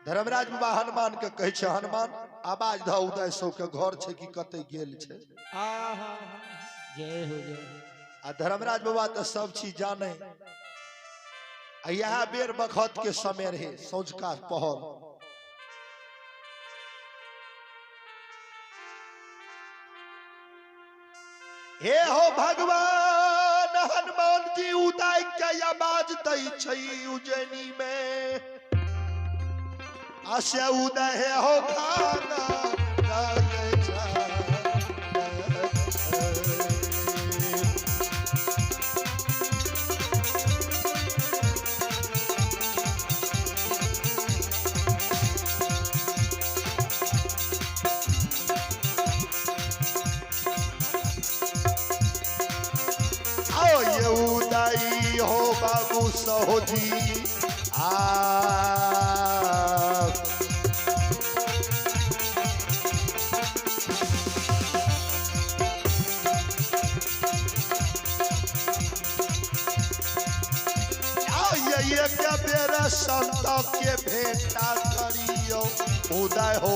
धर्मराज बाबा हनुमान के कहै छै, हनुमान आवाज धऽ उदय सौ के घर छै कि कतै गेल छै। आहा, जय हो जय। आ धर्मराज बाबा तऽ सब चीज जाने। आ इएह बेर बखत के समय रहे, सौझका पहर। हे हो भगवान, हनुमान जी उदय के आवाज दै छै उज्जैनी में। आसे उदय हे हो खाना लगै छै। आओ ये उदय हो बाबू सहोजी आ आओ ये एक बेर संत के भेंटा करियो उदय हो।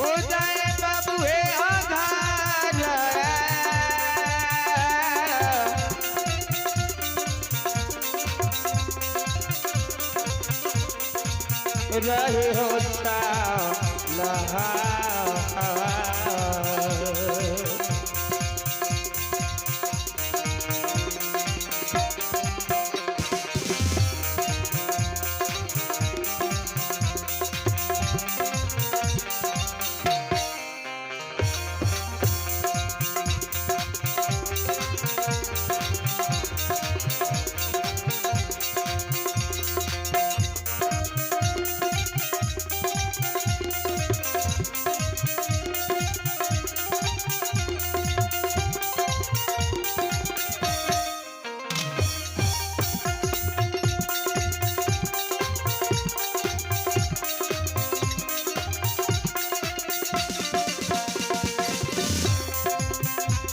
उदय बाबू हे आधार, रहे होता लहा।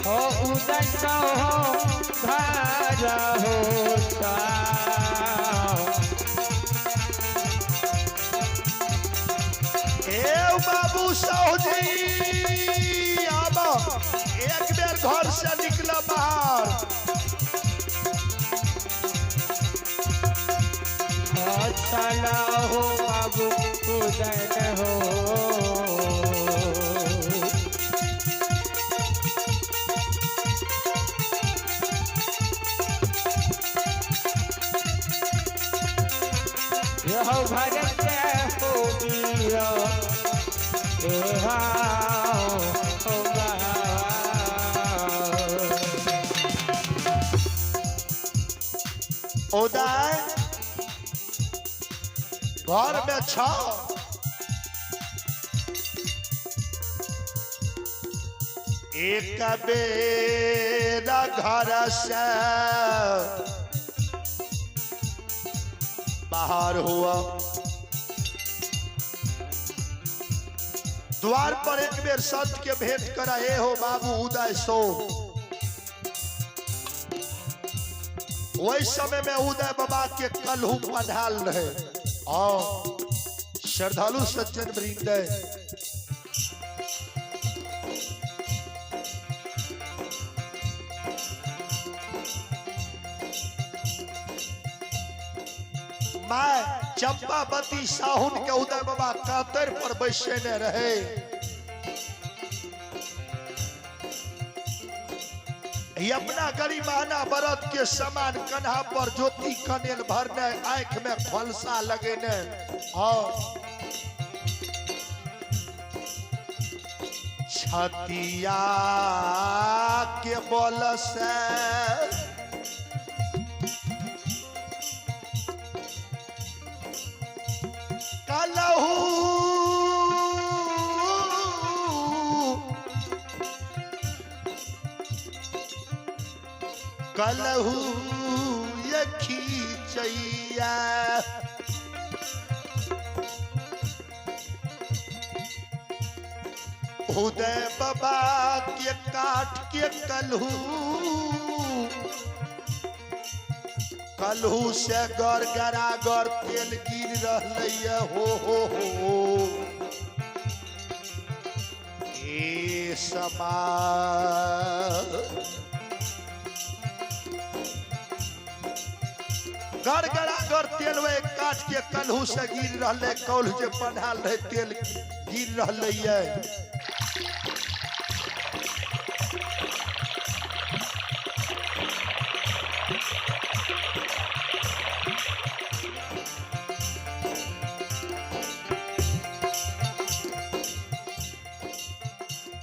हो उदय सो हो घर होता। ए बाबू साहूजी आब एक बेर घर से निकल बाहर। चला हो बाबू उदय हो। यह भरत हो दियो उदय घर में छ एक बेर घर से बाहर हुआ, द्वार पर एक बेर संत के भेंट करा। हे हो बाबू उदय सो, वही समय में उदय बाबा के कलहू पढ़ाल रहे। और श्रद्धालु सज्जन वृंद, मैं चंपावती साहुन के उदय बाबा कातर पर बैसेने रहे। ये अपना गरीबाना बरत के समान कन्हा पर ज्योति कनेल भरने, आंख में फलसा लगेने और छतिया के बल से कलहू कलहू ये खींचैया। उदय बाबा के काट के कलहू, कलहू से गर गरा गर तेल गिर रहलै हो हो हो। ए समा गड़गड़ा गर तेल वह काट के कलहू से गिर रहलै, कौल जे पन्हाल रहे तेल गिर रहलै।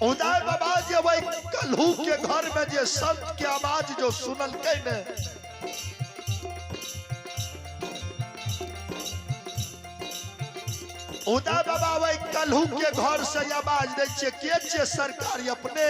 उदय बाबा जे वही कलहू के घर में जे संत के आवाज जो सुनलकै ने, उदय बाबा वही कलहू के घर से आवाज दै छियै, के छियै सरकार अपने?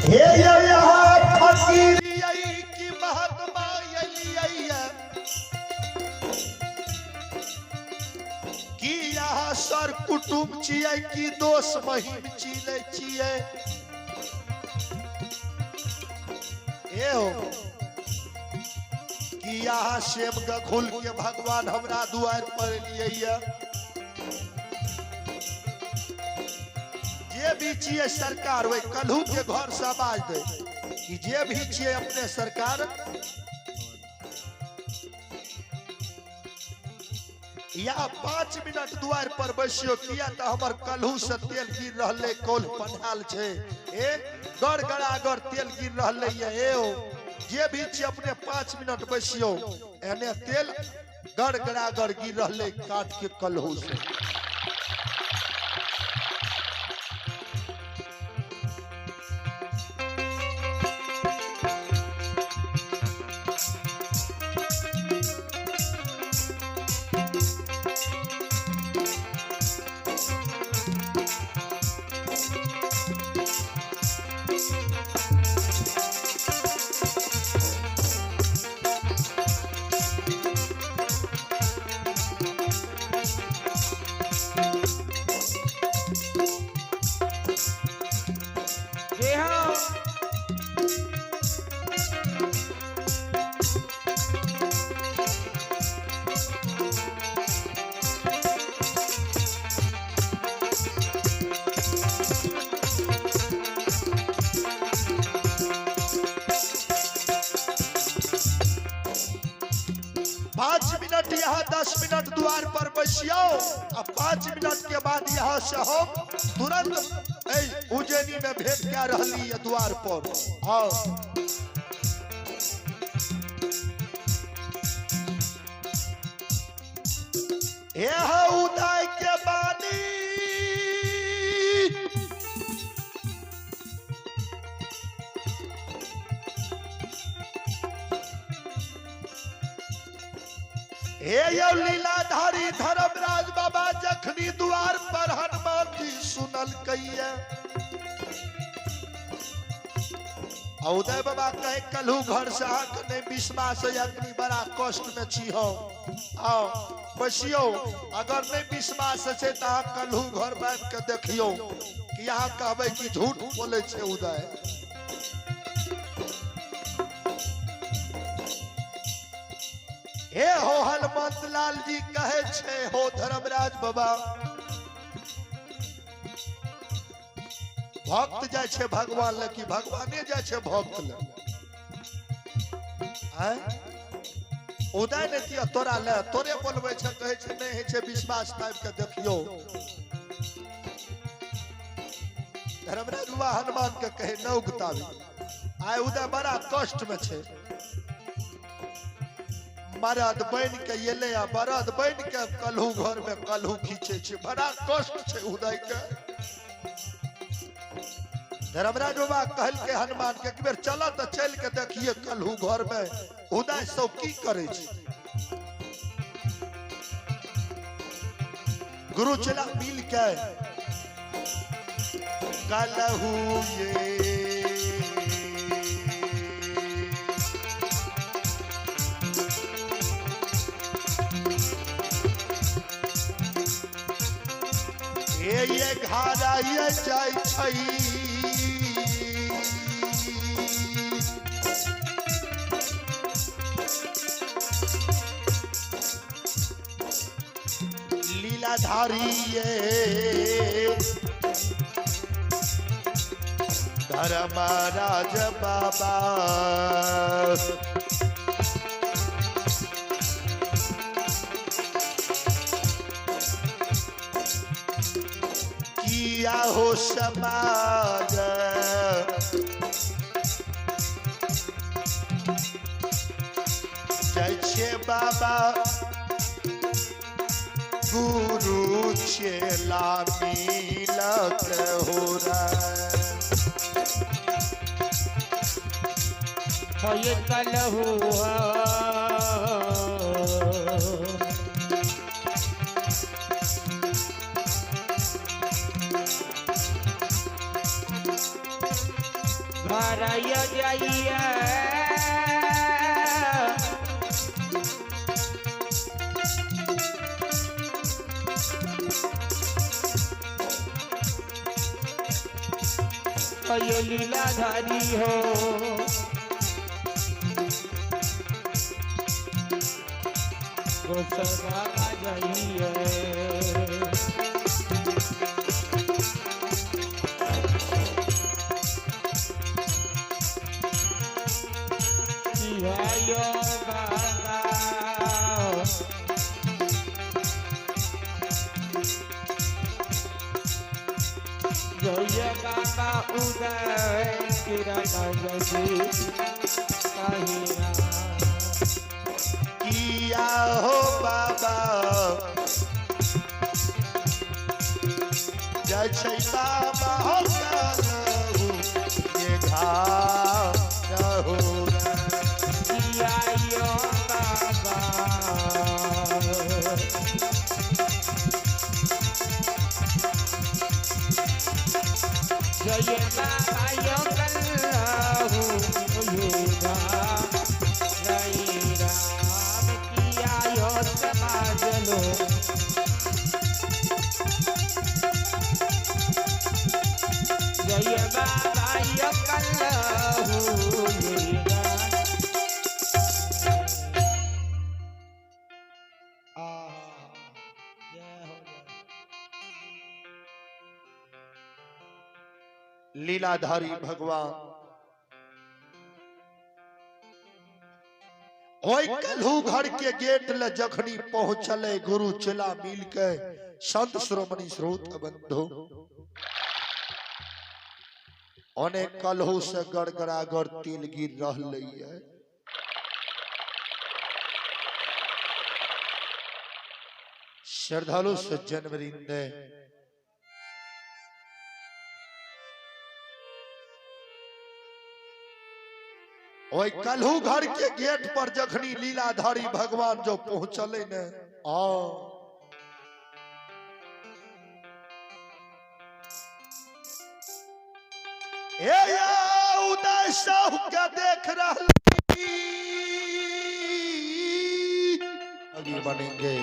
हे यहाँ फकीर की महात्मा की यहाँ सर कुटुम छियै की दोष महिम चिलै छियै। ए हो कि यहाँ सेम गखुल के भगवान हमरा दुआर पर एलियै। जे भी छियै सरकार वही कलहू के घर से आवाज दे कि जे भी छियै अपने सरकार, या 5 मिनट द्वार पर बैसियो, किया तो हमर कलहू से तेल गिर रहलै, कौल पन्हाल छै, ए गड़गड़ा गड़ तेल गिर रहलै। ए ओ जे भी छियै अपने 5 मिनट बैसियो, एने तेल गड़गड़ा गड़ गिर रहलै काट के कलहू से। पाँच मिनट यहाँ 10 मिनट द्वार पर बैसियो, आ 5 मिनट के बाद यहाँ से हम तुरंत उज्जैनी में भेंट क्या रही है द्वार पर। आओ यह उदय के बानी हे यौ लीलाधारी धर्मराज बाबा जखनी द्वार पर हनुमान जी सुनल कैया। उदय बाबा कहे कलहू घर से अहाँके नहि विश्वास है, अखनी बड़ा कष्ट में छी हो, आओ बैसियो, अगर नहीं विश्वास है तो अहाँ कलहू घर बैठ के देखियो कि अहाँ कहबै कि झूठ बोलै छै उदय। हे हो हनुमंत लाल जी कहे छे हो धर्मराज बाबा, भक्त जाय छे भगवान ले कि भगवाने जाय छे भक्त ले? आय उदय ने किया तोरा ले तोरे बोलबै छे, कहै छे नहि होइ छे विश्वास ताबि के देखियो। धर्मराज बाबा हनुमान के कहे न उगताबी, आय उदय बड़ा कष्ट में छे, मरद बन के एलै आ बरद बन के कलहू घर में कलहू खींचे छे, बड़ा कष्ट छे उदय के। धर्मराज बाबा कहल के हनुमान के एक बेर चल तो चल के देखिए कलहू घर में उदय सब की करे छी। गुरु चला मिल के कलहू ये ये घारा ये जाय छै लीलाधारी ये धर्मराज बाबा किया हो समाज जय छे बाबा गुरु चेला मिलक हो ये कलहू घर जाइए ये लीलाधारी हो गोसवा जाइए। यो बाबा जय बाबा उदय किरण जी किया हो बाबा जय छै बाबा हो कलहू ये घार हो किया यो बाबा जय बाबा यो कलहू ये घार राम किया यो समाजलो जय बाबा यो कलहू ये घार। लीलाधारी भगवान ओई कलहू घर के गेट ले जखनी पहुंचले गुरु चला मिल के संत श्रोमणी श्रोत बंधु अने कलहू से गड़गड़ागड़ तिल गिर रहले है। श्रद्धालु सज्जन वृंद ओई कलहू घर के गेट पर जखनी लीलाधारी भगवान जो पहुंचले ने आ ए उदय साहु के देख रहल अभी बनेंगे।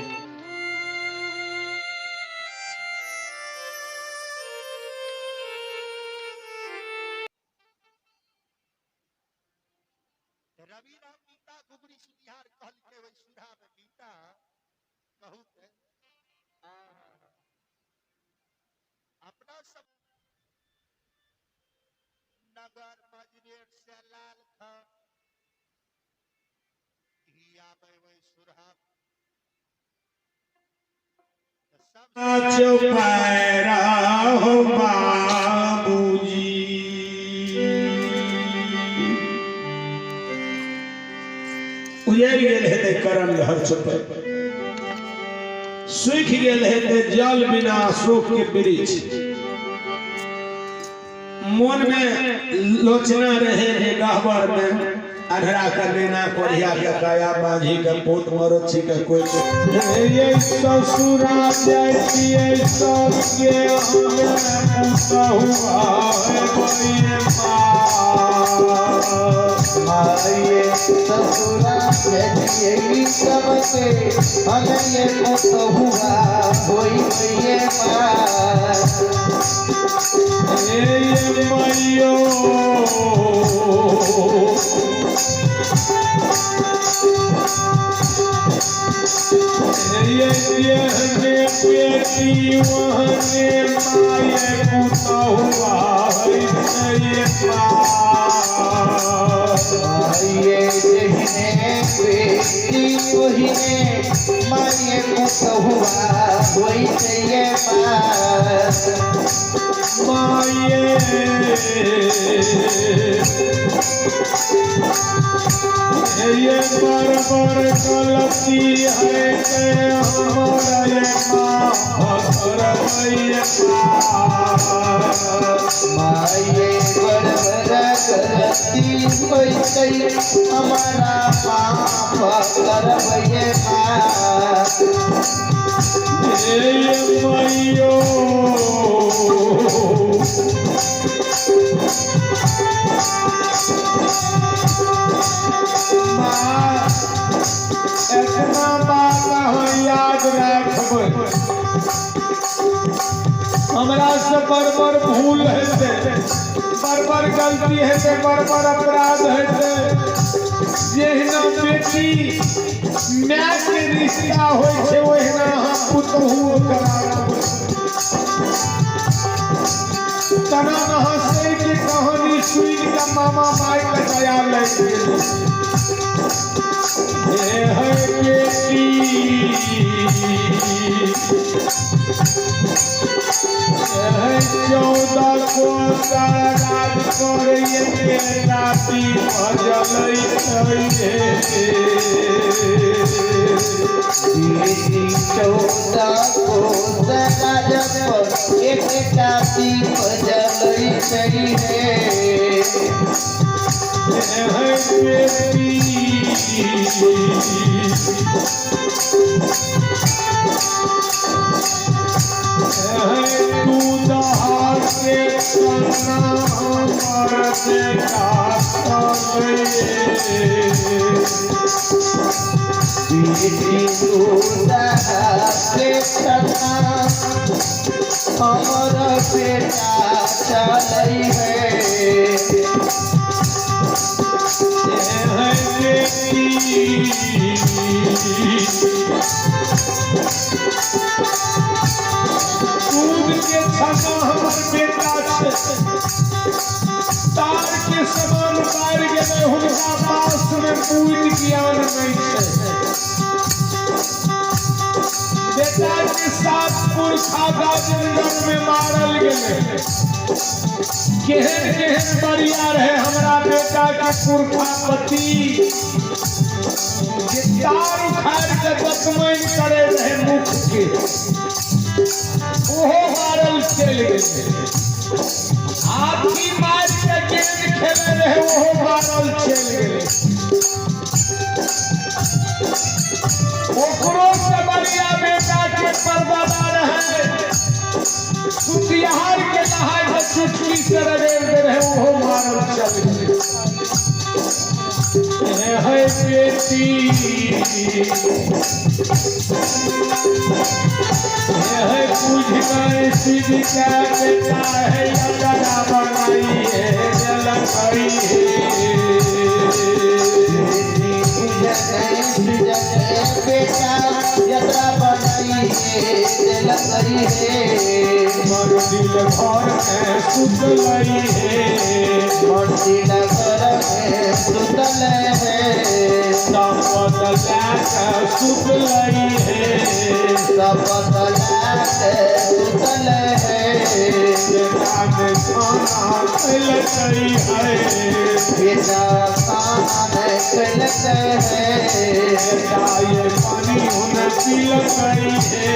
रवि राम गीता गुगरी सुनिहार कहल के वही सुधा में गीता कहू के अपना सब नगर मजरेट से लाल खां ही आवे वही सुरहा सब चौपायरा हो बाबूजी उजड़ गेल हेतै करम घर चौपाय सूखि गेल हेतै जल बिना अशोक के वृक्ष मन में लोचना रहे जे गहबर में अधरा के नेना कोढ़िया के काया बांझी के पूत मरोछी के कोई ये ससुरा जाइए सबके हमें पुतहुआ है बड़ी माये ससुरा जाइए सबके हमें ये पुतहुआ होई ये माँ। ये मैयो ये बेटी वहने माये पुतहुआ है ये माँ। माये जहिने बेटी वहिने माये पुतहुआ होई ये माँ। माये ये बर बर गलती है के हमारा ये माँ करबैया। माये बर बर गलती होई हमारा माफ करबैया माँ। ये मैयो माँ इतना बात अहाँ याद रखबै, हमरा से बड़ बड़ भूल हेतै, बड़ बड़ गलती हेतै, बड़ बड़ अपराध हेतै। जहिना बेटी my के रिश्ता होइ छै ओहिना अहाँ पुतोहुओ करा देबै। तना महाशय के कहानी सुनि के मामा माय के दया लागि गेल। हे है बेटी हे 14 कोस राज करैये राति भजलै हे। बेटी 14 कोस राज पर एकटा दीप जलै छै हे। हे बेटी हे तू दहा के तना हमर बेटा चलैये। बेटी दूधा के तना हमर बेटा चलै है। हे बेटी दूध के छना हमर बेटा छै, तार के समान बाढ़ि गेलै, हुनका पास में बुद्धि ज्ञान नहीं छै। बेटा के साथ पुरखा जंगल में मारल गेलै। केहन केहन बढ़िया रहे हमरा बेटा के पुरखा पति जे तार उखाड़ के दतमैन करे रहे मुख के, ओहो मारल चलि गेलै। हाथी मारि के गेंद खेले रहे ओहो मारल चलि गेलै। ओकरो से बढ़िया बेटा के परदादा रहे, सुतिहार के नहाय के चुटकी से रगेड़ दे रहे ओहो मारल चलि गेलै। हे बेटी हे बुझ सिद्ध के बेटा है यात्रा बनाइए जल करिए। बेटा यात्रा बनाइए दिल करिए। मंदिर घर में सुतलैहे, मंदिर घर में सुतल है। शपथ लए के सुतलैहे, शपथ लए सुतल है। बेटा ने खाना खेलकै है, बेटा खाना खेलकै है। बेटा ये पानी हुन पीलकै है,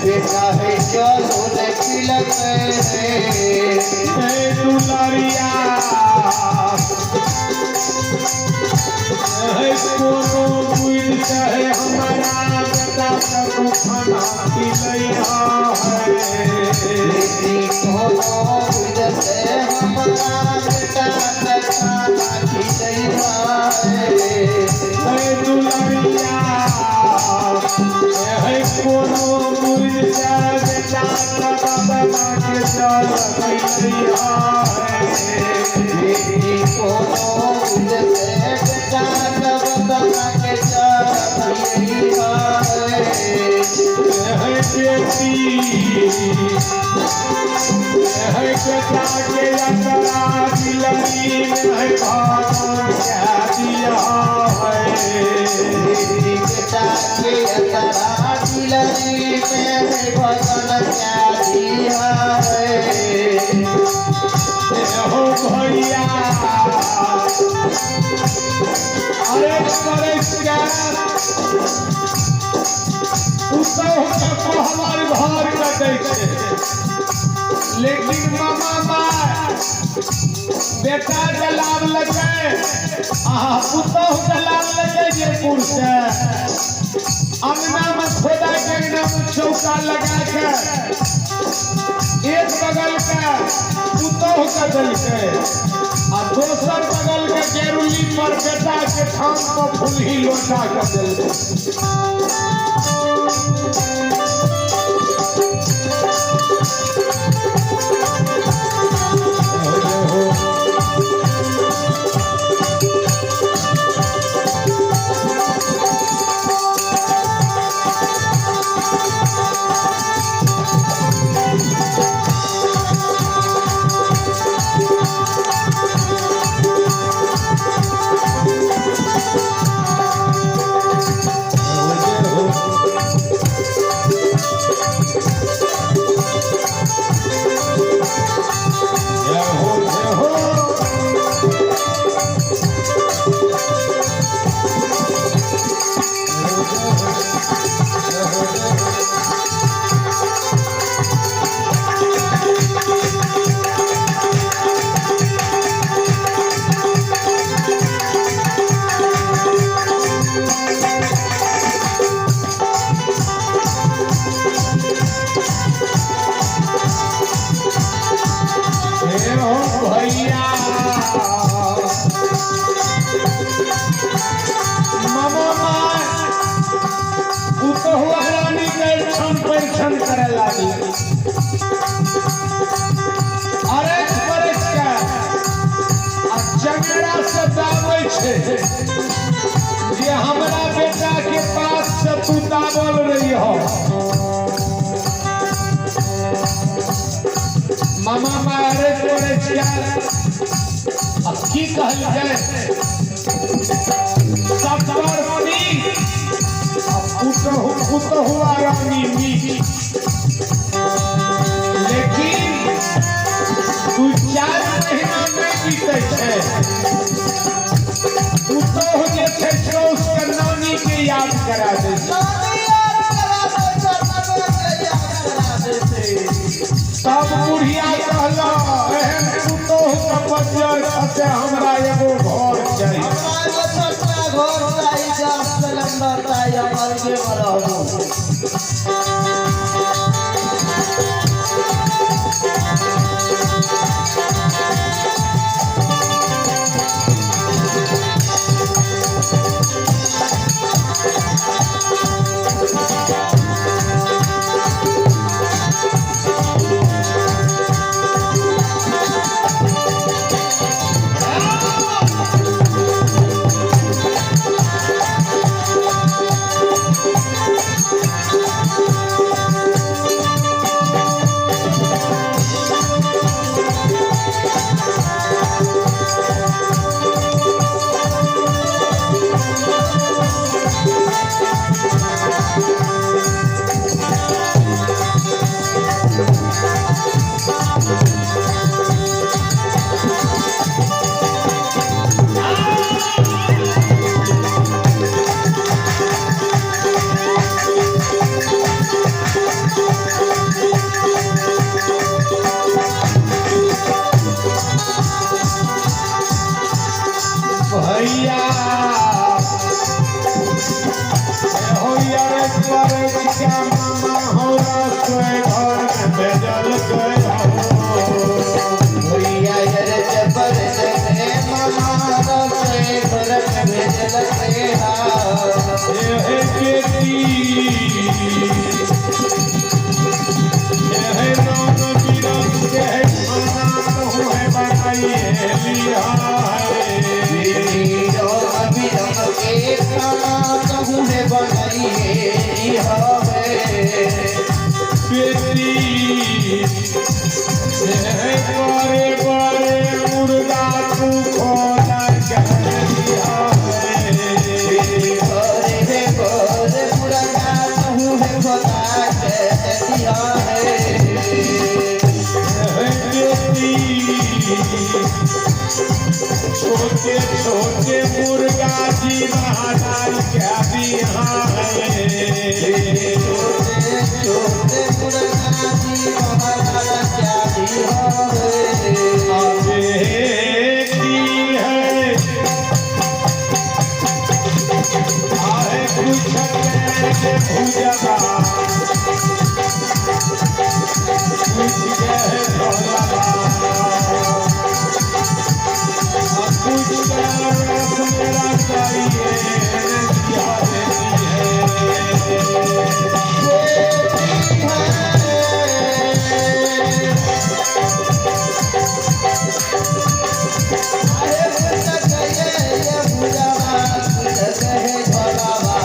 बेटा है जल उन पीलकै है। हे दुला है। बेटी कोनो विध से हमरा बेटा के खाना खिलैहा है। हे दुलरिया, हे कोनो मुर्जा बेटा के बाबा के जल पिलैहा है। बेटी कोनो विध से बेटा के बाबा के जल पिलैहा है। हे बेटी, हे बेटा के अंतरा बिलरी में है भगवान क्या दिया है। बेटी बेटा के अंतरा दिलरी में है भगवान क्या दिया है। हो भैया, अरे करे क्या पुतहु के कोहबर घर के दै छै, लेकिन मामा माय बेटा जलाब लगे आ पुतहु जलाब लगे जे पुर से अंगना में खोदा के अंगना में चौका लगा के एक बगल के पुतहु के देलकै आ दोसर बगल के गेरुली पर बेटा के ठाम पर फुलही लोटा के देलकै। जय हो, जय हो। हे हो भैया, मामा माय पुतहु रानी के क्षण परीक्षण करे लागी। अरे परख के आ चंगड़ा से दाबै छै जे हमरा बेटा के पास से तू दाबल रही हो। मामा मारे करे छिया आ की कहल जाए, सत्तर नीक आ पुतहु पुतहु रानी नीक, लेकिन 2-4 महीना नहि बीतै छै, पुतहु जे छै साउस के नानी के याद करा दै छै। नानी याद करा दै छै, नाना के याद करा दै छै। तब बुढ़िया कहला, एहन पुतहु के बज्जर खसे, हमरा एगो घर चाही। हमरा एगो छोटका घर चाही, गैस सिलेंडर चाही, हम अलगे में रहबो। हे भैया रे जबर से मामा से भरत भेजल से हा। वीरो अभिरम के खाना कहूँ है बनाइए हवे। बड़े बड़े मुर्गा तू खोला गोरे गोरे मुर्गा कहूँ है खोला के दिया है। छोटे छोटे मुर्गा जी महाराज क्या बिहार है। छोटे छोटे मुर्गा जी महाराज क्या दिया है। बेटी है आहे कुछ के भुजबा कुछ के झोलबा कुछ के रस मेरा चाहिए क्या देती है। अरे मुर्गा ये भुजबा कुछ कहे झोलावा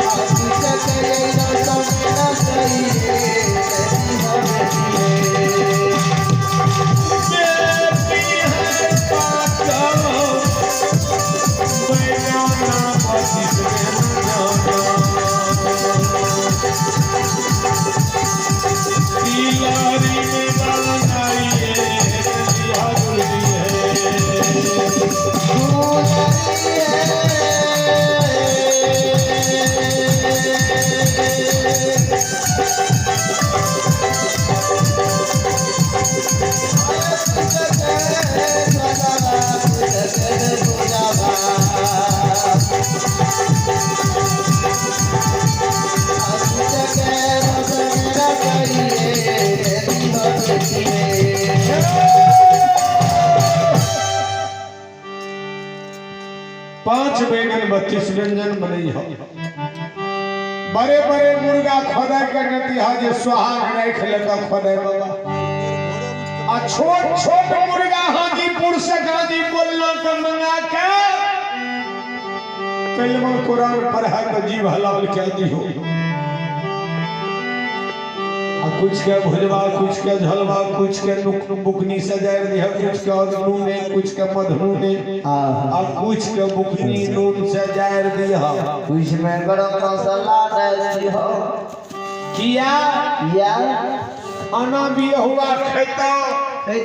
कुछ कहे रस मेरा चाहिए बेटी है पातो बैगाना पति तिलारी में बनाइए है। पांच बैंगन 32 व्यंजन बनई हो। बड़े बड़े मुर्गा खोदाई के नतिहा जे सुहाग राख लेकर खोदाई बाबा आ छोट छोट मुर्गा हाजीपुर से गाजीपुर ला के मंगा के कलमा कुरान पढ़ा के जीव हलाल के दी हो। आ कुछ के भुजवा कुछ के झलवा कुछ के नुक बुकनी सजाय दिह कुछ के नूने कुछ के मधुने आ कुछ के बुकनी नून सजाय दिह। कुछ में गरम मसाला डाल हो किया या खाना भी हुआ खेता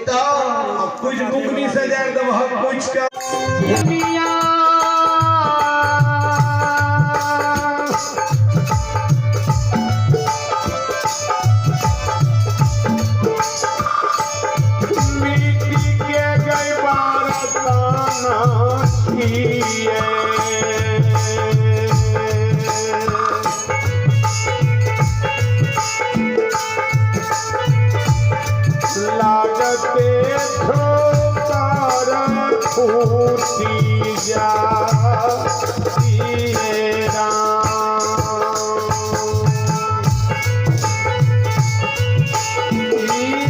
तो आ कुछ बुकनी सजाय देबह कुछ के मिट्टी के गई बारताना किए। लागते ठोकर फूटी जाती राम।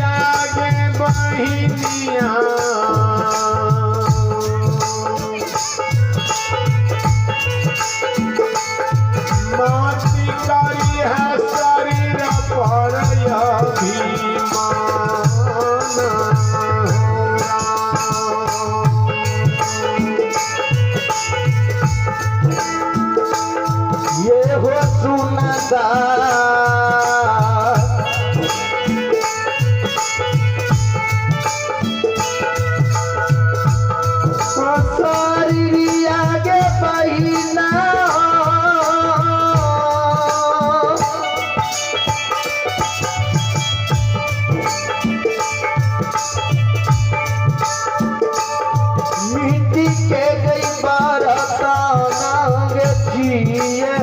आगे बहिनिया माटी करी है शरीर पर अभिमान। ये हो सुनता शरीर आगे बहिना मिट्टी के गई बारताना जिए।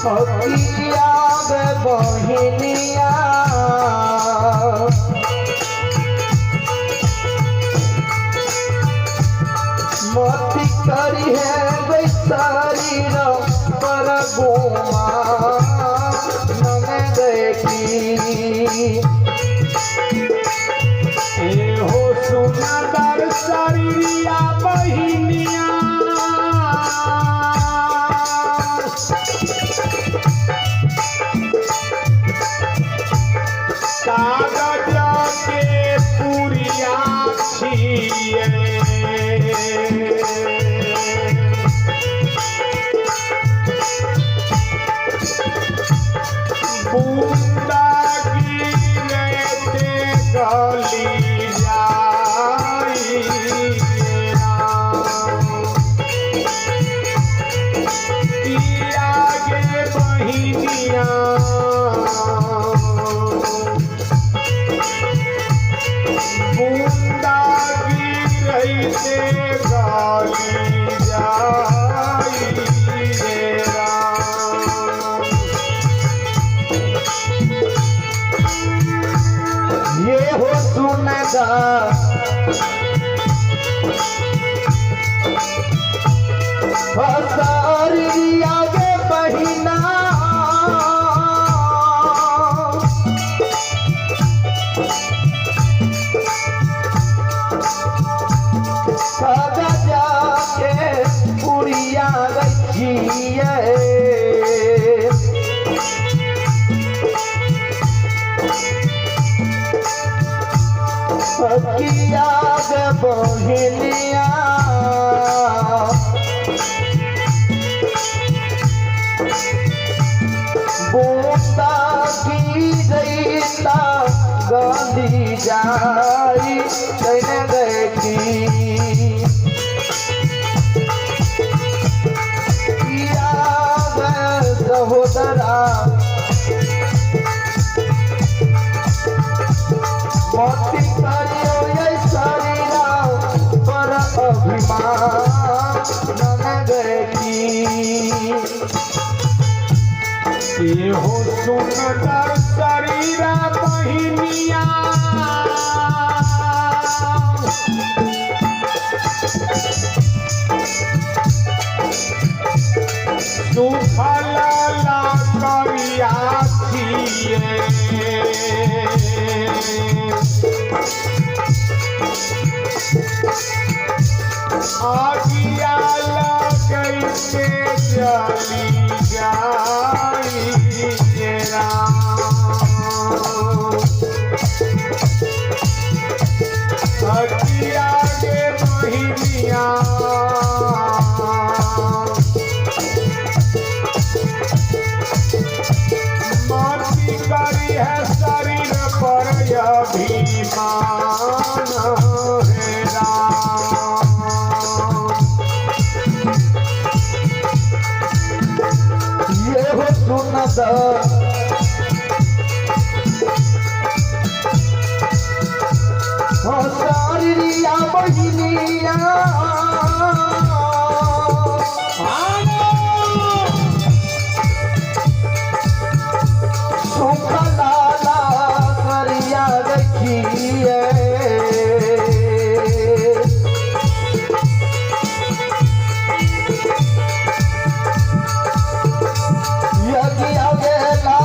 हकिया गे बहिनिया मती करी है शरीर पर गुमा नने देखी। एहो सुनदर शरीरिया बहिनिया कागज के पुरिया छिए। बूंदा गिरे ते गली जाई राम। पिया गे बहिनिया बूंदा गिरे ते गली जाई रे राम। ये हो सुनदा सारी आगे बहिना सदा जाके पुरिया रखिए। किया गे बहिनिया बूंदा की जैता गली जाई तैने देखी। किया गे सहोदरा मोती करियो ये शरीरा पर अभिमान नन देखी। एहो सुनदर शरीरा बहिनिया सुफल करिया छिए। आगिया लगैते जली जाई रे राम। अगिया गे बहिनिया माटी करी है शरीर पर अभिमान हे राम। ये हो सुनदा हो सारिया बहिनिया सुख लाला करिया रखिए। यज्ञ गेला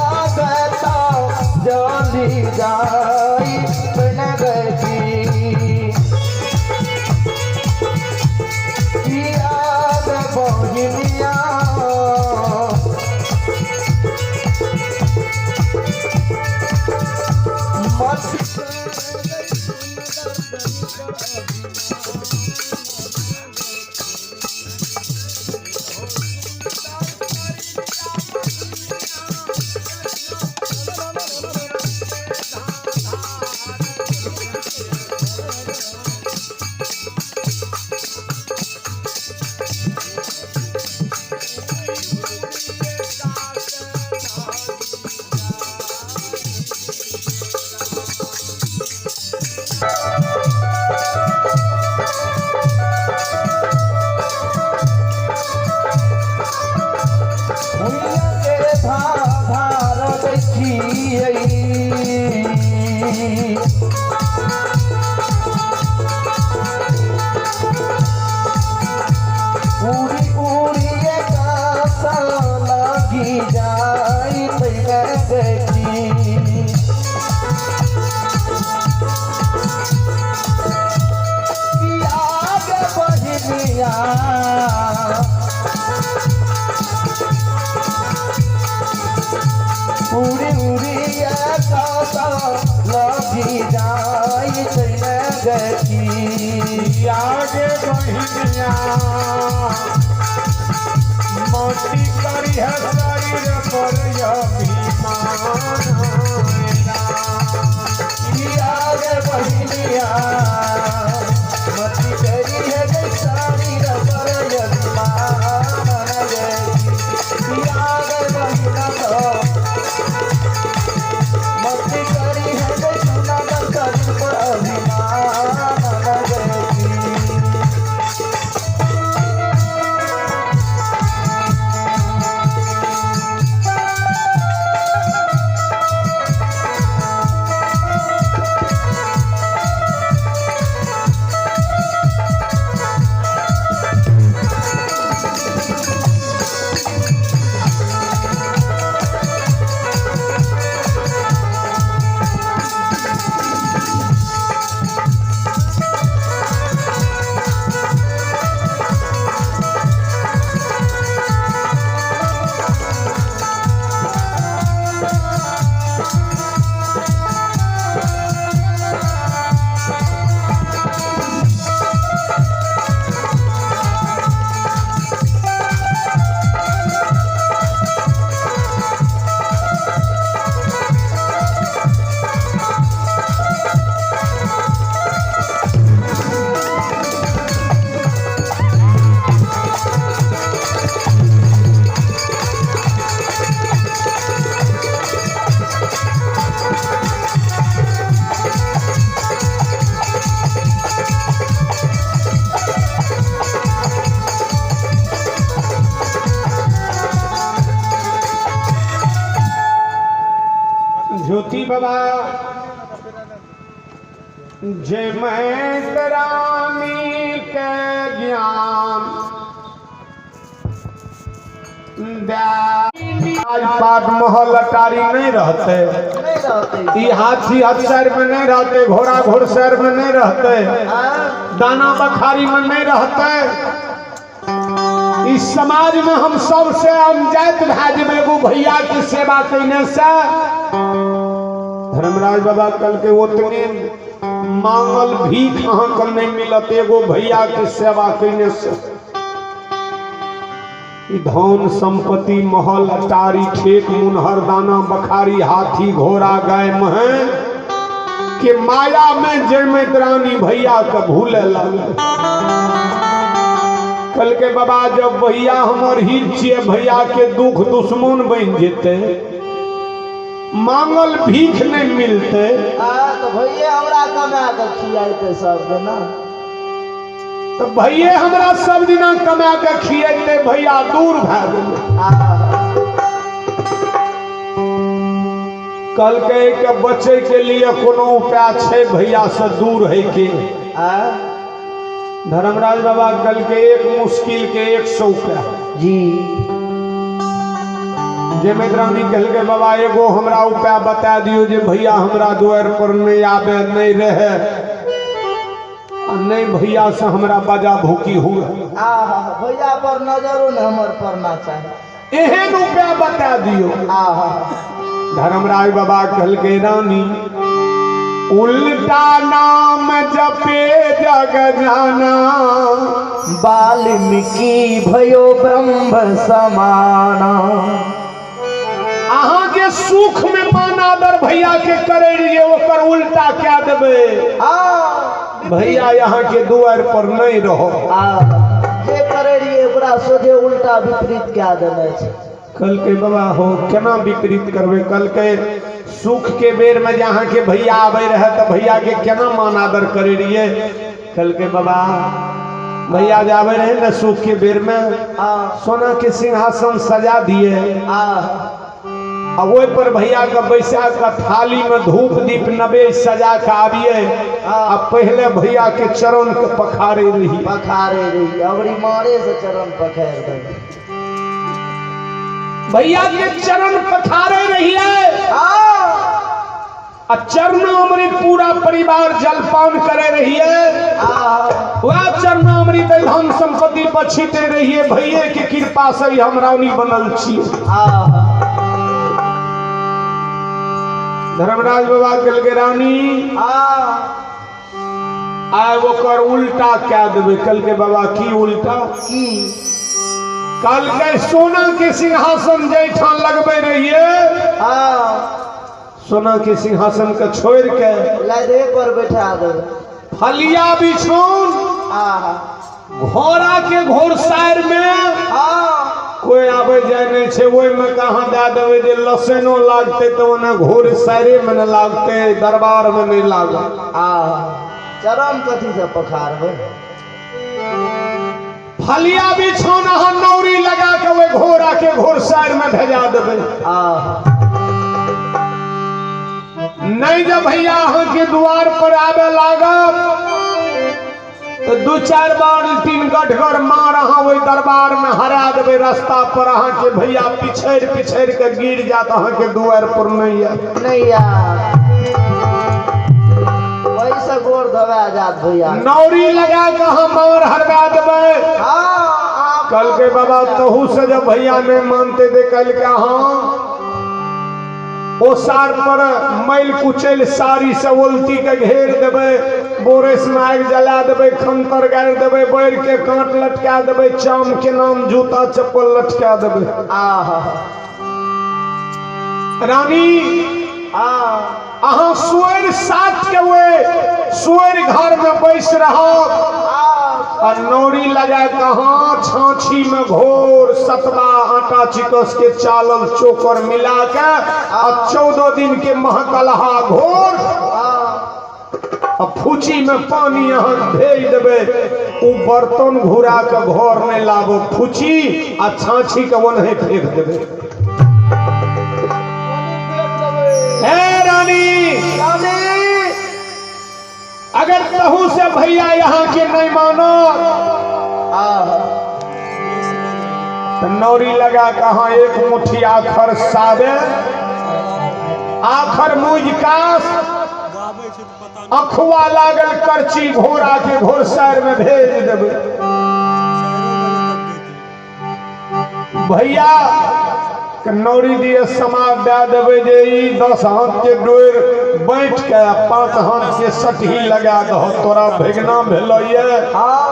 बहिनिया, मोती करी है शरीर पर अभिमान। किया गे बहिनिया, मति करी है गे शरीर पर अभिमान गे। किया गे बहिना तो मति करी है गे सुना शरीर पर अभिमान गे। ज्योति बाबा जय रानी के ज्ञान आज पाट महल अटारी नहीं रहते, नहीं रहते। ई हाथी हथसर में नहीं रहते, घोड़ा घोड़सर में नहीं रहते, दाना बखारी में नहीं रहते। इस समाज में हम सबसे अनजात भए जेबै एगो भैया के सेवा करने से। धर्मराज बाबा कल के ओतने मांगल भीख अहाँ के नहीं मिलत एगो भैया के सेवा करने से। धन संपत्ति महल अटारी खेत मुनहर दाना बखारी हाथी घोड़ा गाय मह के माया में जयमैत रानी भैया के भूले लगल। कल के बाबा जब भैया हमर हित छियै, भैया के दुख दुश्मन बन जेते, मांगल भीख नहीं मिलते, तो भैया हमरा कमा के खियाते सब दिना, तो भैया हमरा सब दिना कमा के खियाते, भैया दूर भए गेलै। कल के बचे के लिए कोनो उपाय छै भैया से दूर है के? धर्मराज बाबा कल के एक मुश्किल के 100 रुपया जी। जयमैत रानी कहलकै बाबा एगो हमरा उपाय बता दियो जे भैया हमरा दुआर पर नहीं आवे, नहीं रहे, नहीं भैया से हमरा बाजा भूकी हुए, भैया पर नजरो न हमर पड़ना चाही, एहन उपाय बता दियो। धर्मराज बाबा कहलकै रानी उल्टा नाम जपे जग जाना, वाल्मीकि भयो ब्रह्म समाना। अहाँ के सुख में मान आदर भैया के करे रहिए, ओकर उल्टा क्या देबै? भैया यहाँ के दुआर पर नहीं रहो, जे करे रहिए ओकरा सोझे उल्टा विपरीत क्या देने छै। कल के बाबा हो केना विपरीत करबै? कल के सुख के बेर में जहाँ के भैया आबे रहे तो भैया के केना मान आदर करे रहिए? कल के बाबा भैया जावे रहे न सुख के बेर में, सोना के सिंहासन सजा दिए, आ ओहि पर भैया के बैसा के थाली में धूप दीप नवेद सजा के आबिए, आ पहले भैया के चरण के पखारे रही, पखारे रही, अबरी मारे से चरण पखार दे, भैया के चरण पखारे रहिए, आ चरणामृत पूरा परिवार जलपान करे रहिए, वह चरणामृत धन संपत्ति पर छीटे रहिए, भैये के कृपा से हम रानी बनल छी। धर्मराज बाबा कहलकै रानी आइ ओकर उल्टा कए देबै। कहलकै बाबा की उल्टा? की? कहलकै सोना के सिंहासन जैठाम लगबै रहिए, हाँ, सोना के सिंहासन के छोड़ के लदे पर बैठा देबै। फलिया बिछौन आहा, घोड़ा के घोड़सार में हाँ, कोई आबै जाय नहि छै, ओहिमे कहाँ दए देबै जे लसनो लागतै तऽ ओना घोड़सारे मे नहि लागतै, दरबार मे नहि लागत। आहा, चरण कथी से पखारबै? फलिया बिछौन अहाँ नौरी लगा के ओहि घोड़ा के घोड़सार में भेजा देबै। आहा, नहीं जब भैया अहाँ के द्वार पर आबे लागत तो दू चार बार तीन गठगर मार अहाँ ओहि दरबार में हरा देबै। रास्ता पर अहाँ के भैया पिछड़ पिछड़ के गिर जात, अहाँ के दुआर पर नहीं आयत। नहीं यार, वही से गोर धोवा जात भैया। नौरी लगा के अहाँ मार हरवा देबै। हाँ, कल के बाबा तहू से जब भैया नहीं मानते थे, कल के हाँ ओ सार पर मैल कुचैल साड़ी से ओलती के घेर देबै, बोरेस में आगि जला देबै, खंतर गाड़ि देबै, बैर के कांट लटका देबै, चाम के नाम जूता चप्पल लटका देबै। आहा, रानी अहाँ सोरि सात के वे सोरि घर में बैस रहब आ नौरी लगा के अहाँ छाछी में घोर सतबा आटा चिकस के चालल चोकर मिला के आ 14 दिन के महकलहा घोर आ फूची में पानी अहाँ भेज देबै। उ बर्तन घुरा के घर नहीं लाबो, फूची आ छाछी के ओनहे फेंक देबै। हे रानी, रानी, अगर तहू से भैया यहाँ के नहीं मानो आहा, तो नौरी लगा कहाँ एक मुट्ठी आखर साबे आखर मुज कास अखुआ लागल करची घोड़ा के घोड़सार में भेज देबै। भैया के नौरी दिए समाज दे देबै जे ई 10 हाथ के डोर बैठ के 5 हाथ के सटही लगा दहो, तोरा भेगना भेलो ये। हाँ,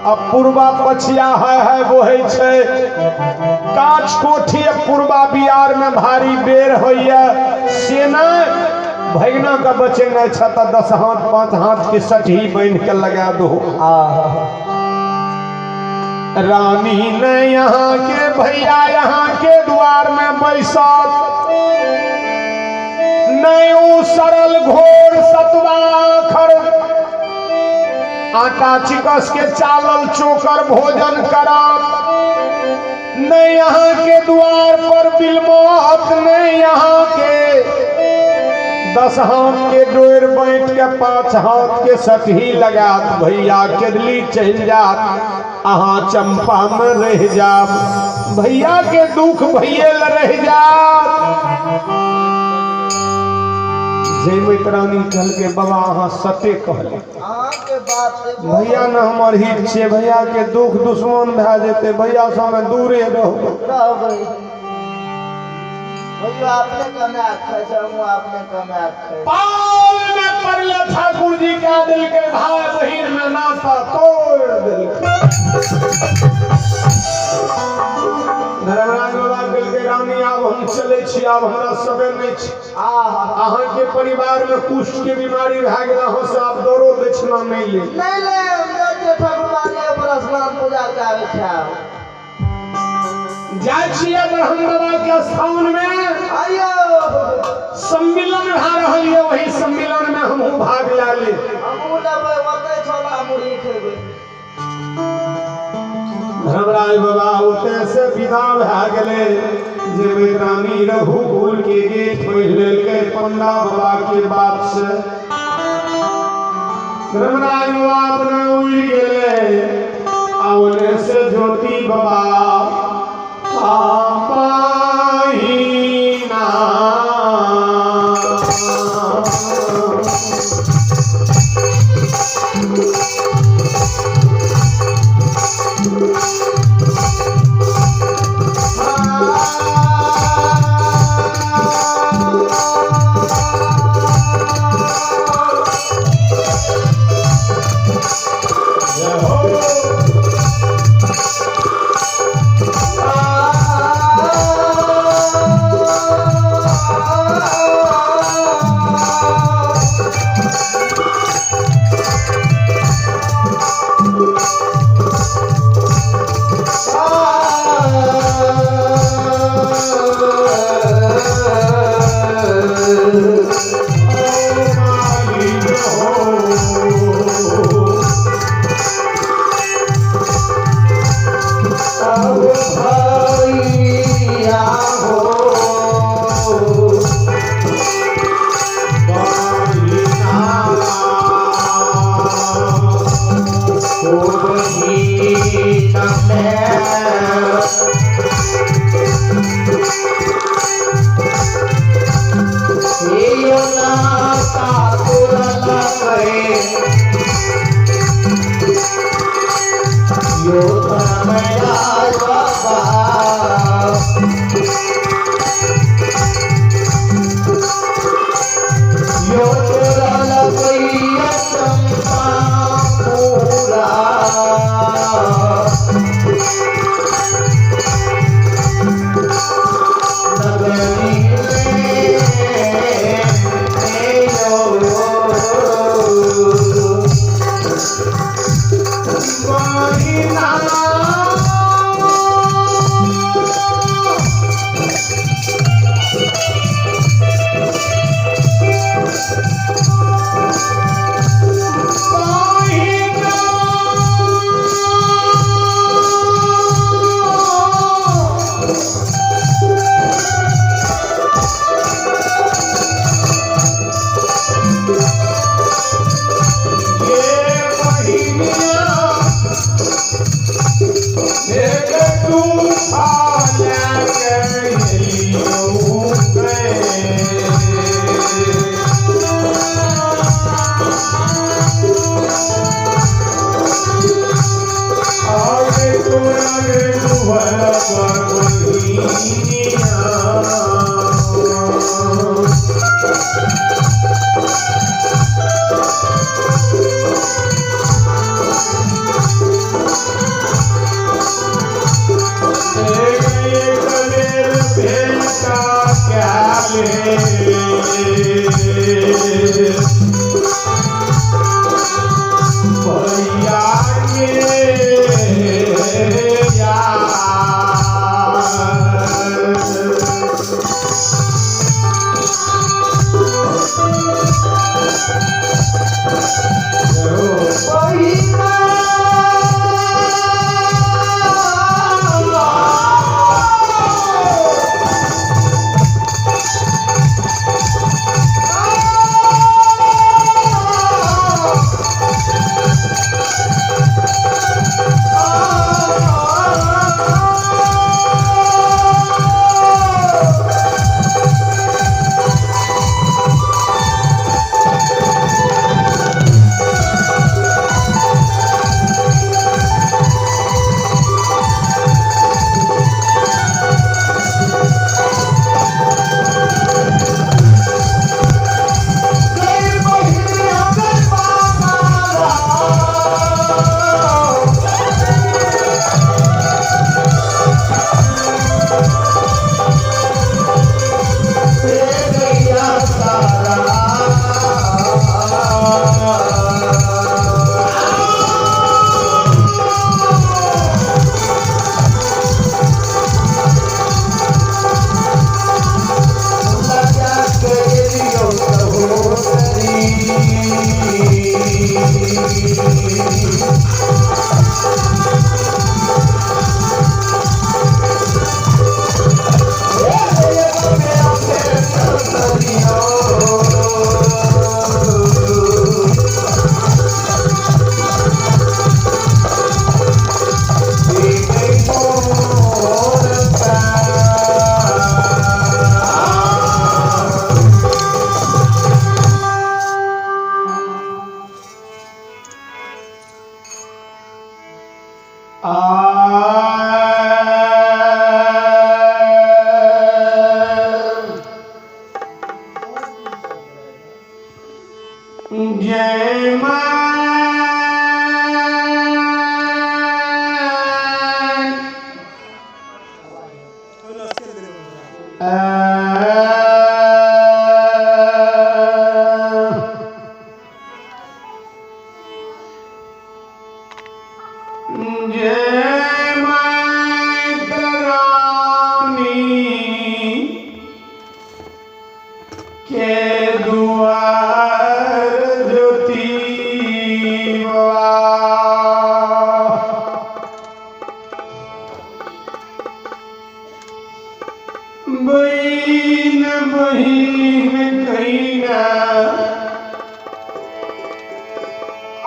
अब पूर्वा पछिया है है बोहे छै, काच कोठी पूर्वा बिहार में भारी बेर होइए, से नहीं भगना का बचेना छ त 10 हाथ 5 हाथ के सटही बांध के लगा दो। आहा, रानी ने यहाँ के भैया यहाँ के द्वार में बैसत नहीं, उ सरल घोर सतवा खर आटा चिकस के चालल चोकर भोजन करत, नहीं यहाँ के द्वार पर बिलमत, नहीं यहाँ के 10 हाथ के डोर बैठ के 5 हाथ के सटही लगात, भैया केदली चल जात, अहाँ चंपा में रह जाब, भैया के दुख भैये ल रह जात। जयमैत रानी कहलकै बाबा अहाँ सते कहले, अहाँके बात से भैया न हमर हित छै, भैया के दुख दुश्मन भए जेतै, भैया से हमे दूरे रहबै। रहबै। भैया अपने कमा के खाइ छै, हमहूँ अपने कमा के खाइ। पाल में पड़ले ठाकुर जी कह देलकै भाई बहिन में नाता तोड़ देलकै। धर्मराज बाबा कहलकै रानी आब हम चलै छी, आब हमरा सबे नहि छै। आहा, अहाँ के परिवार में कुष्ठ के बीमारी भए गेल, अहाँ से आब दरो दक्षिणा नहीं ले। नहीं ले, हम जाइ छियै ठाकुरबाड़ी पर स्नान पूजा के आबै खायब। जाइ छियै ब्रह्म बाबा के स्थान में आइयो सम्मेलन भए रहल ये, वही सम्मेलन में हमहूँ भाग लए ले। हमहूँ लेबै, ओतै छोला मुरही खेबै। धर्मराज बाबा ओतय से विदा भए गेलै। जे रानी रघुकुल के गेट पढ़ि लेलकै पंडा बाबा के बात से। धर्मराज बाबा अपना उड़ि गेलै आ ओने से ज्योति बाबा पाहिना।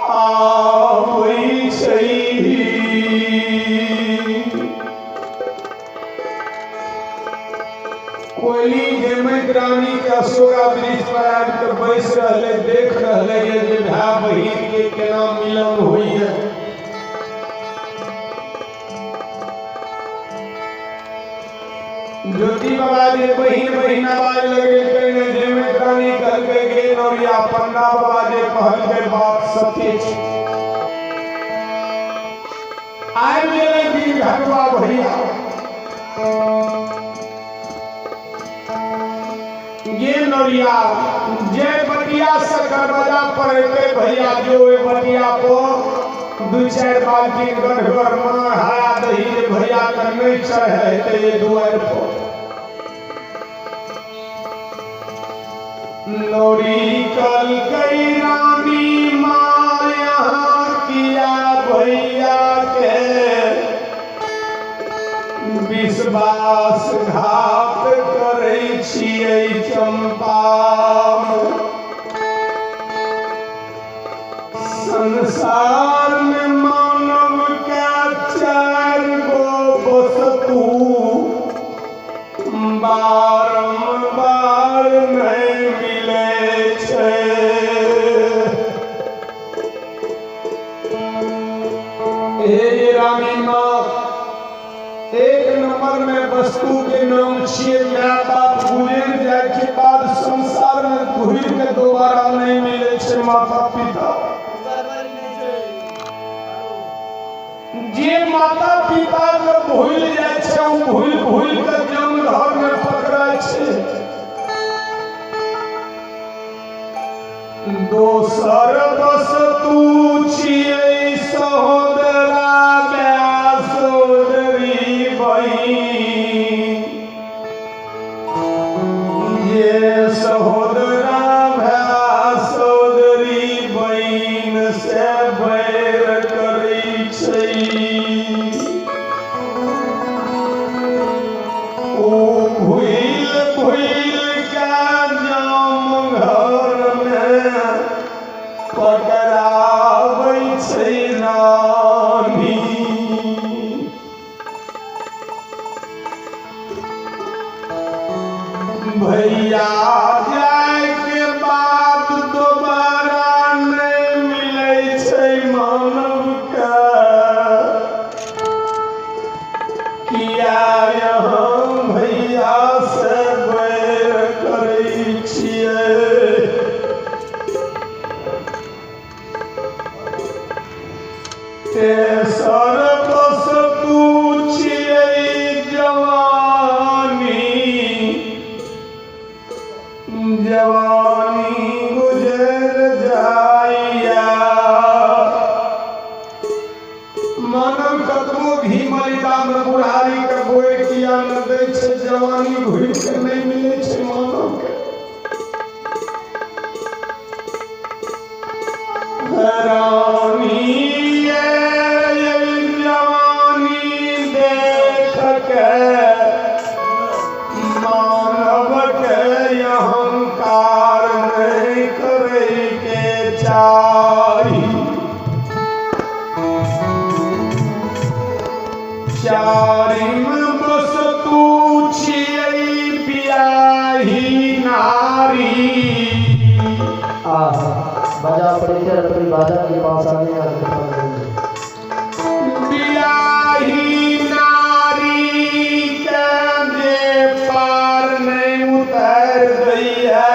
आबै छै। कोयली जेमैत रानी के अशोका वृक्ष पर आबि के बैस रहले, देख रहले ये जे भाई बहिन के केना मिलन होइए। ज्योति बाबा जे बहिन बहिन आवाज लगेलकै ने, जेमैत रानी कहलकै गे नौरिया, पंडा बाबा जे कहलकै बात सत्य छै। आबि गेलै दिन घटवा भैया गे नौरिया, जे बटिया से दरवाजा पर एतै भैया, जो ओहि बटिया पर दू चारि बाल्टी गढ़गर माँ हरा दही जे भैया के नहि चढ़े हेतै जे दुआरि पर। नौरी कहलकै रानी माँ यहाँ किया भैया के विश्वासघात करै छियै चंपा। संसार में मानव के चारि गो वस्तु बारम्बार नहि मिलै छै। हे रानी माँ, एक नंबर में वस्तु के नाम छियै my बाप गुजर जाय के बाद संसार में घुरि के दोबारा नहीं मिले छै माता पिता। जे माता पिता के भूल जाय छै ओ भूल भूल के जम घर में पकड़ाय छै। दोसर वस्तु छियै सहोदरा सोदरी बहिन, जे सहोदरा भाय सोदरी बहिन से बैर करै छै। ओ भूल भूल के जम घर में पकड़ाबै छै रानी। भैया जाय के बाद दोबारा नहीं मिलै छै मानव के, किया यहाँ भैया से बैर करै छियै। तेसर वस्तु छियै जवानी, जवानी गुजर जाइया। मानव कतबो घी मलिदा में बुढ़ारी के बोर किया न दै छै, जवानी घुरि के नहीं मिलै छै मानव के। रानी ये जवानी देख के मानव के अहंकार नहीं करै के चाही। चारिम वस्तु छियै बियाही नारी। बाजा ऑपरेटर अपनी बाजा के पास आने का कृपा करेंगे। बियाही नारी के जे पार नहीं उतर दैया,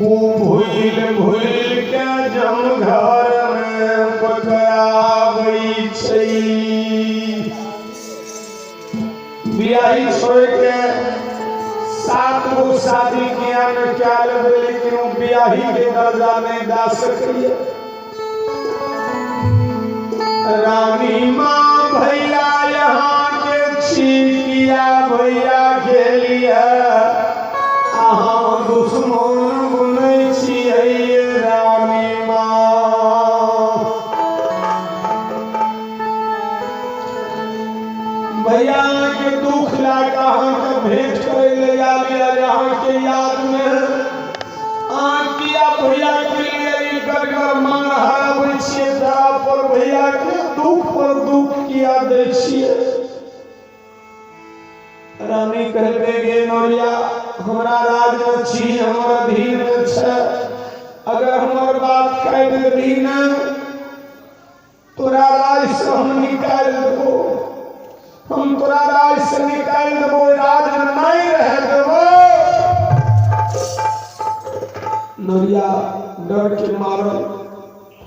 ओ भूल भूल के जम घर में पकड़ाबै छै। बियाही छोड़ के 7 गो शादी किया न क्या लेबै, लेकिन ओ बियाही के दर्जा नहीं दा सकैया। रानी माँ भैया यहाँ के छी किया भैया के लिए अहाँ दुश्मन बनै छियै रानी माँ। भैया के दुख लए कऽ अहाँके भेंट करै लए आयल यऽ अहाँके याद में। अहाँ किया भैया के लिए ई गड़गड़ मार हराबै छियै धरा पर भैया के दुख पर दुख किया दै छियै। रानी कहलकै गे नोरिया, हमरा राज में छी, हमर अधीन में छै, अगर हमर बात काटि देबही ने तोरा राज से हम निकालि देबो, हम तोरा राज से निकालि देबो, राज में नहीं रह देबो। नोरिया डर के मारल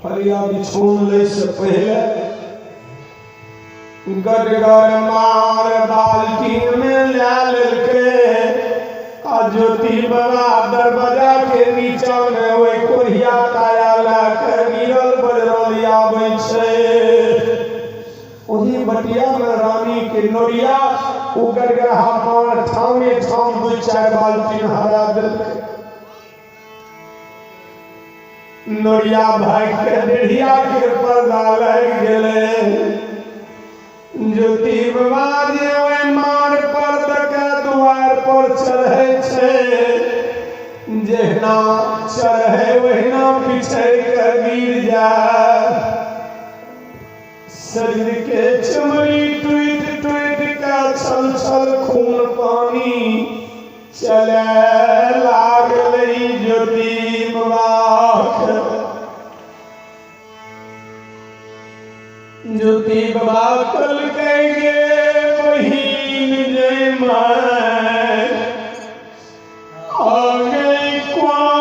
फरिया बिछौन लै से पहले गड़गड़ मार बाल्टीन में ला लेलकै आ ज्योति बाबा दरवाजा के नीचा में ओहि कोढ़िया काया लए के गिरल बजरल आबै छै। ओही बटिया में रानी के नोरिया ओ गड़गड़हा मार ठामे ठाम 2-4 बाल्टीन हरा देलकै। नोरिया भाग के डेढ़िया के पर्दा लागि गेलै। ज्योति बाबा जे ओहि मार पर दऽ दुआर पर चढ़ै छै, जहिना चढ़ै ओहिना पिछड़ि के गिर जाय। शरीर के चमड़ी टूटि टूटि के छल छल खून पानी चले लागलै ज्योति बाबा। ज्योति बाबा कहलकै गे बहिन जे माय आ गई कोना।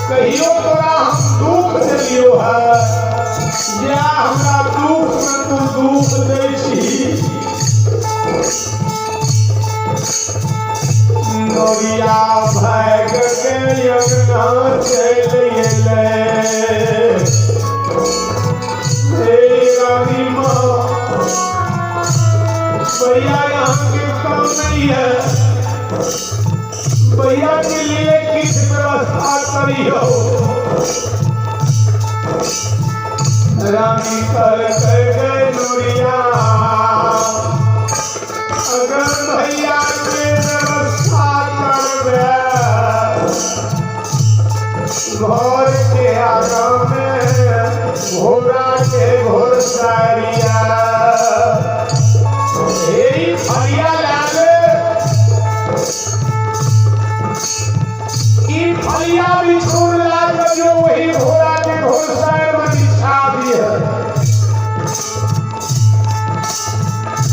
कहियो तोरा हम दुख देलियो है, या हमरा दुख में तू दुख दै छी। नोरिया भाग के अंगना चल एलै। हे रानी माँ, भैया यहाँ के काम नहीं है, भैया के लिए किस व्यवस्था करियो। रानी कर गए नोरिया, अगर भैया के व्यवस्था करबे, घर के आगा में घोड़ा के घोड़सारिया, हे फलिया लागे, ई फलिया बिछोड़ लागे जो वही घोड़ा के घोड़सार में बिछा दिए,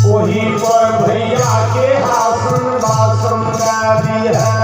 वही पर भैया के आसन बासन दी है।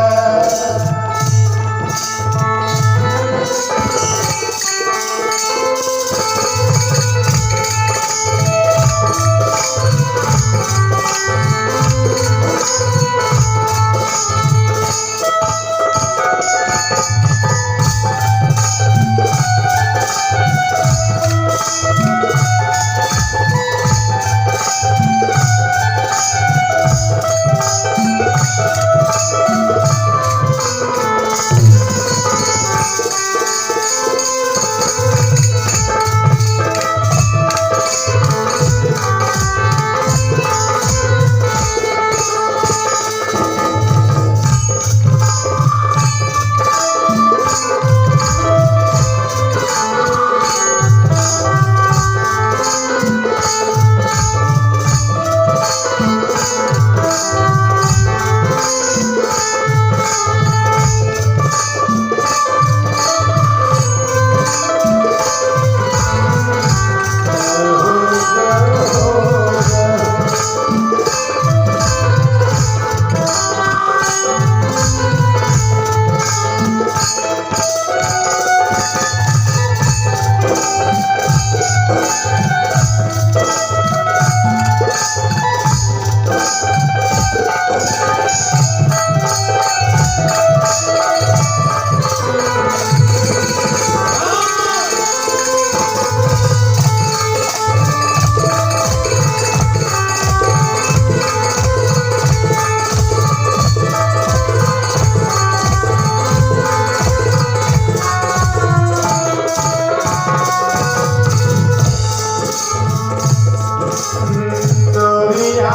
नोरिया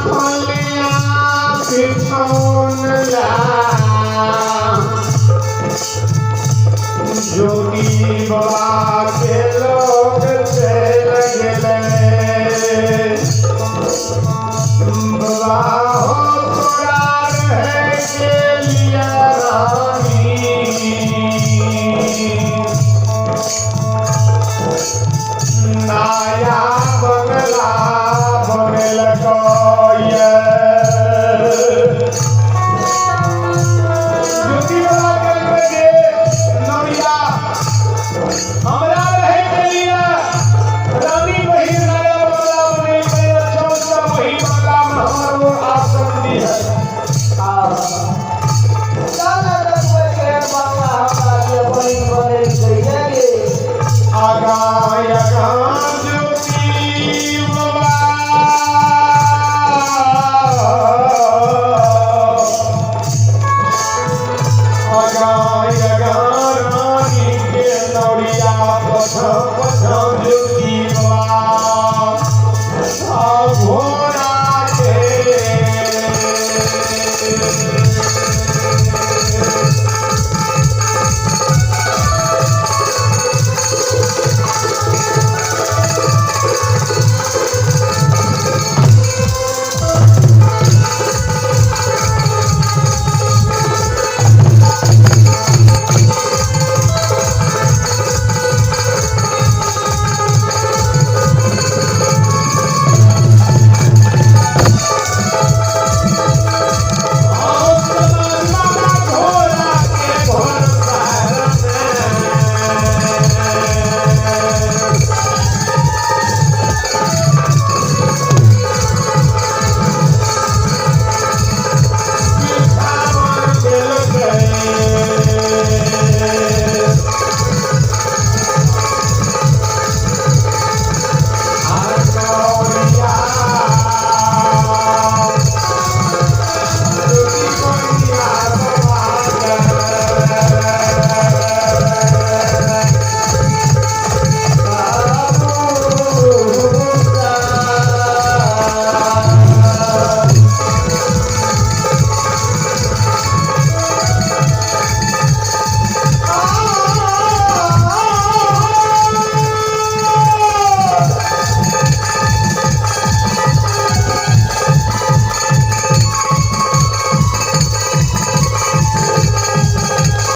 फलिया बिछौन ला, जोगी